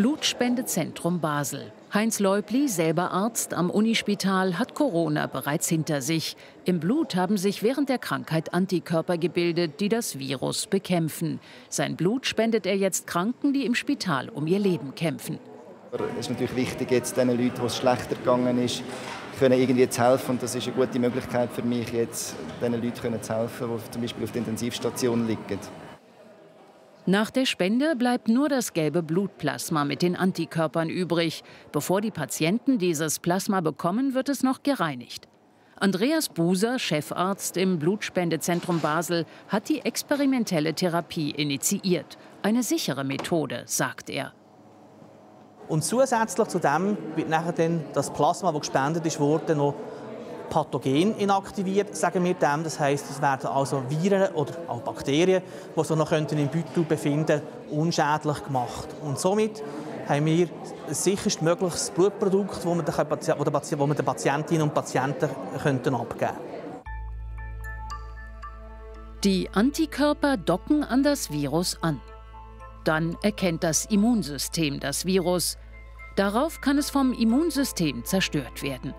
Blutspendezentrum Basel. Heinz Leupli, selber Arzt am Unispital, hat Corona bereits hinter sich. Im Blut haben sich während der Krankheit Antikörper gebildet, die das Virus bekämpfen. Sein Blut spendet er jetzt Kranken, die im Spital um ihr Leben kämpfen. Es ist natürlich wichtig, jetzt den Leuten, denen es schlechter gegangen ist, können irgendwie zu helfen. Und das ist eine gute Möglichkeit für mich, jetzt den Leuten zu helfen, die zum Beispiel auf der Intensivstation liegen. Nach der Spende bleibt nur das gelbe Blutplasma mit den Antikörpern übrig. Bevor die Patienten dieses Plasma bekommen, wird es noch gereinigt. Andreas Buser, Chefarzt im Blutspendezentrum Basel, hat die experimentelle Therapie initiiert. Eine sichere Methode, sagt er. Und zusätzlich zu dem wird nachher dann das Plasma, das gespendet wurde, noch pathogen inaktiviert, sagen wir dem. Das heisst, es werden also Viren oder auch Bakterien, die sich noch im Beutel befinden, unschädlich gemacht. Und somit haben wir ein sicherst mögliches Blutprodukt, das wir den Patientinnen und Patienten abgeben könnten. Die Antikörper docken an das Virus an. Dann erkennt das Immunsystem das Virus. Darauf kann es vom Immunsystem zerstört werden.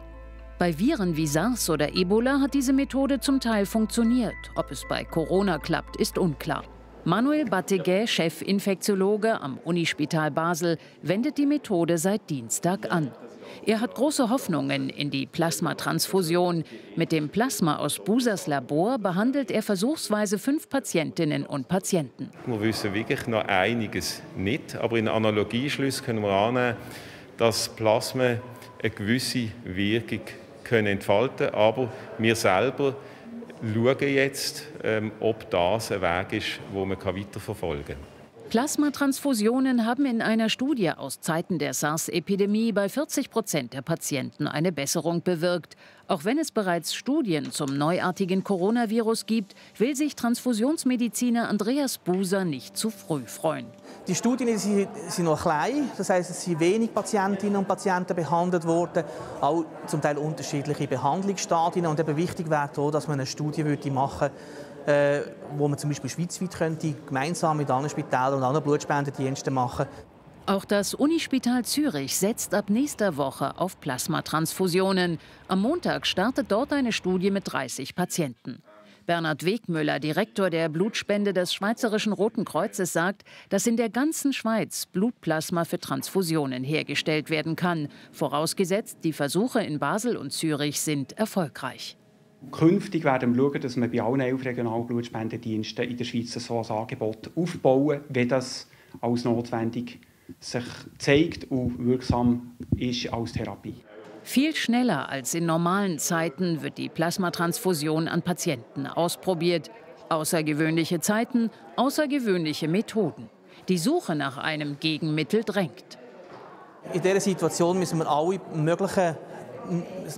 Bei Viren wie SARS oder Ebola hat diese Methode zum Teil funktioniert. Ob es bei Corona klappt, ist unklar. Manuel Batteguet, Chefinfektiologe am Unispital Basel, wendet die Methode seit Dienstag an. Er hat große Hoffnungen in die Plasmatransfusion. Mit dem Plasma aus Busers Labor behandelt er versuchsweise 5 Patientinnen und Patienten. Wir wissen wirklich noch einiges nicht, aber in Analogieschluss können wir annehmen, dass Plasma eine gewisse Wirkung entfalten können. Aber wir selber schauen jetzt, ob das ein Weg ist, den man weiterverfolgen kann. Plasmatransfusionen haben in einer Studie aus Zeiten der SARS-Epidemie bei 40% der Patienten eine Besserung bewirkt. Auch wenn es bereits Studien zum neuartigen Coronavirus gibt, will sich Transfusionsmediziner Andreas Buser nicht zu früh freuen. Die Studien sind noch klein, das heisst, es sind wenig Patientinnen und Patienten behandelt worden, auch zum Teil unterschiedliche Behandlungsstadien. Und eben wichtig wäre auch, dass man eine Studie machen würde, wo man zum Beispiel schweizweit könnte, gemeinsam mit anderen Spitälern und anderen Blutspendendiensten machen. Auch das Unispital Zürich setzt ab nächster Woche auf Plasmatransfusionen. Am Montag startet dort eine Studie mit 30 Patienten. Bernhard Wegmüller, Direktor der Blutspende des Schweizerischen Roten Kreuzes, sagt, dass in der ganzen Schweiz Blutplasma für Transfusionen hergestellt werden kann. Vorausgesetzt, die Versuche in Basel und Zürich sind erfolgreich. Künftig werden wir schauen, dass wir bei allen 11 Regionalblutspendendiensten in der Schweiz so ein Angebot aufbauen, wenn das als notwendig sich zeigt und wirksam ist als Therapie. Viel schneller als in normalen Zeiten wird die Plasmatransfusion an Patienten ausprobiert. Außergewöhnliche Zeiten, außergewöhnliche Methoden. Die Suche nach einem Gegenmittel drängt. In dieser Situation müssen wir alle möglichen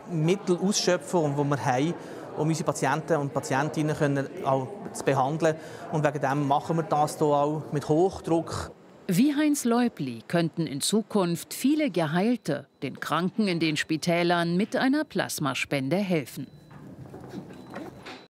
Mittel ausschöpfen, die wir haben, um unsere Patienten und Patientinnen auch zu behandeln. Und wegen dem machen wir das hier auch mit Hochdruck. Wie Heinz Leupli könnten in Zukunft viele Geheilte den Kranken in den Spitälern mit einer Plasmaspende helfen.